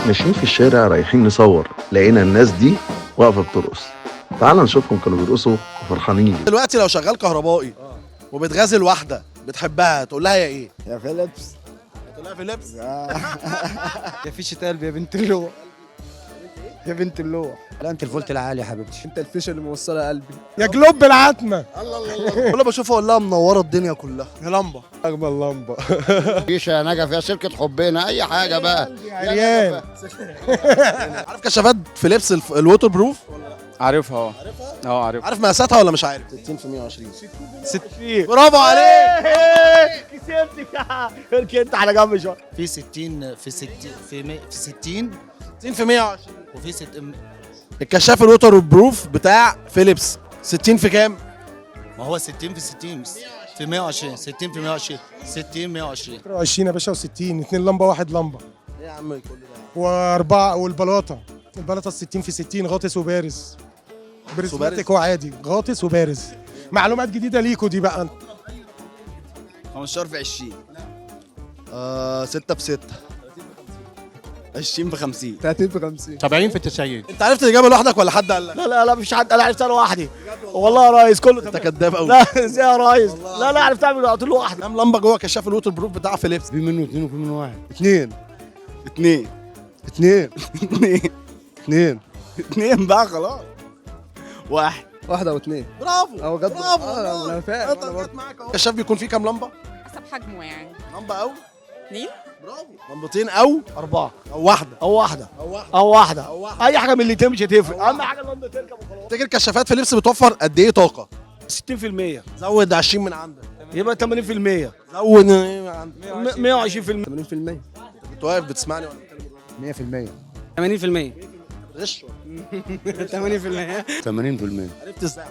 ماشيين في الشارع رايحين نصور، لقينا الناس دي واقفة بترقص. تعال نشوفهم كانوا بيرقصوا وفرحانين ليه. دلوقتي لو شغال كهربائي وبتغازل واحدة بتحبها، تقول لها يا ايه؟ يا فيليبس. تقول لها فيليبس. يا فيشة قلبي، يا بنت اللوح، يا بنت اللوح. لا، انت الفولت العالي يا حبيبتي. انت الفيشة اللي موصلة قلبي. يا جلوب العتمة. الله الله الله، كل ما اشوفها اقول لها منورة الدنيا كلها. يا لمبة. اغمى اللمبة. فيشة نجف، يا سلكة حبنا، اي حاجة بقى. عريان. عارف كشافات فيليبس ال waterproof؟ عارفها، اه. اه عارفها. عارف مقاساتها ولا مش عارف؟ 60 في 120. 60. برافو عليك. كسبتك، انت على جنب شوية. في 60 في 60 في 60. 60 في 120. وفي ست. الكشاف ال waterproof بتاع فيليبس 60 في كام؟ ما هو 60 في 60 في 120، 60 في 120، 60 120. 20 يا باشا، و60 اتنين لمبة، واحد لمبة. ايه يا عم كل ده؟ واربعة، والبلاطة، البلاطة 60 في 60، غاطس وبارز. prismatic وعادي، غاطس وبارز. معلومات جديدة ليكوا دي بقى. 15 في 20. 6 في 6. 20 في 50. 30 في 50. 70 في 90. انت عرفت الاجابة لوحدك ولا حد قال لك؟ لا لا لا، مفيش حد، انا عرفتها لوحدي والله يا ريس، كله انت تمام. كداب قوي. لا، ازاي يا ريس؟ لا لا، عرفتها من على طول لوحدي. كام لمبة جوه كشاف ال waterproof بتاع فيليبس؟ في منه اثنين وفي منه واحد. اثنين. اثنين. اثنين. اثنين. اثنين. اثنين بقى خلاص. واحد. واحدة او اثنين. برافو. او جد. برافو. انا فاهم. انت جت معاك اهو. الكشاف بيكون فيه كام لمبة؟ حسب حجمه يعني. لمبة او اتنين. برافو. لمبتين او أربعة. او واحدة. أو واحدة. او واحدة. أو واحدة. او واحدة. أي حاجة من اللي مش هتفرق، أهم حاجة اللمبة تركب وخلاص. تفتكر كشافات فيليبس بتوفر قد ايه طاقة؟ 60%. زود 20 من عندك. يبقى 80%. زود من عندك. 120%. 80%. كنت واقف بتسمعني ولا بتتكلم؟ 100%. 80%. غش. 80%. 80%. عرفت ازاي؟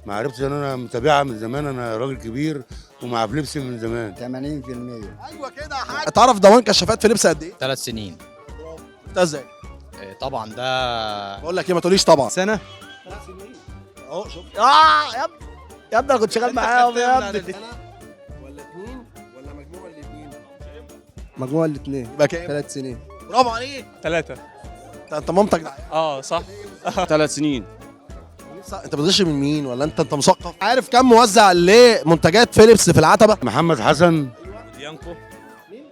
ما عرفتش، ان انا متابعها من زمان، انا راجل كبير ومع فليبس من زمان. 80%. ايوه كده يا حاج. تعرف ضمان كشافات فيليبس قد ايه؟ 3 سنين. عرفتها ازاي؟ إيه، طبعا ده. بقول لك ايه، ما تقوليش طبعا. سنة. اهو شوف. يا ابني يا ابني، أنا كنت شغال معاهم يا ابني. ولا اثنين ولا مجموع الاثنين؟ مجموع الاثنين. يبقى كام؟ 3 سنين. برافو عليك. 3. انت مامتك اه صح. 3 سنين. انت بتغش من مين ولا انت مثقف؟ عارف كم موزع لمنتجات فيليبس في العتبة؟ محمد حسن. ديانكو.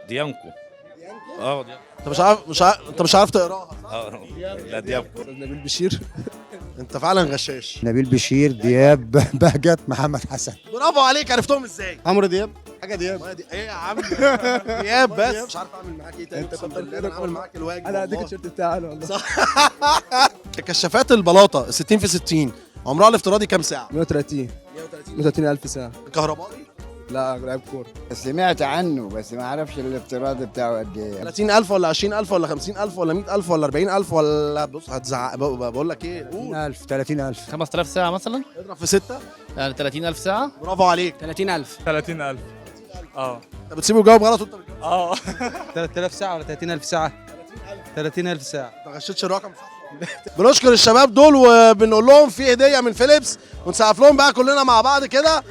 ديانكو. اه ديانكو. انت مش عارف انت مش عارف تقراها صح؟ اه لا، ديانكو. نبيل بشير. انت فعلا غشاش. نبيل بشير، دياب، بهجت، محمد حسن. برافو عليك. عرفتهم ازاي؟ عمرو دياب. حاجة دياب. ما دي ايه يا عم؟ دياب بس مش عارف اعمل معاك ايه تاني، اقسم بالله انا عامل معاك الواجب. أنا هديك والله. التيشيرت بتاعي أنا والله. صح. كشافات البلاطه 60 في 60 عمرها الافتراضي كام ساعة؟ 130. 130 ألف ساعة. كهربائي؟ لا، لعيب كورة. سمعت عنه بس ما اعرفش الافتراض بتاعه قد ايه. 30000 ولا 20000 ولا 50000 ولا 100000 ولا 40000 ولا بص هتزعق، بقول لك ايه، قول. 30000. 30000. 5000 ساعة مثلا. اضرب في 6. يعني 30000 ساعة. برافو عليك. 30000. 30000. اه. انت بتسيبه يجاوب غلط وانت بتجاوب. اه. 3000 ساعة ولا 30000 ساعة؟ 30000 ساعة. ما غشيتش الرقم صح. بنشكر الشباب دول وبنقول لهم في هديه من فيليبس، ونسقف لهم بقى كلنا مع بعض كده.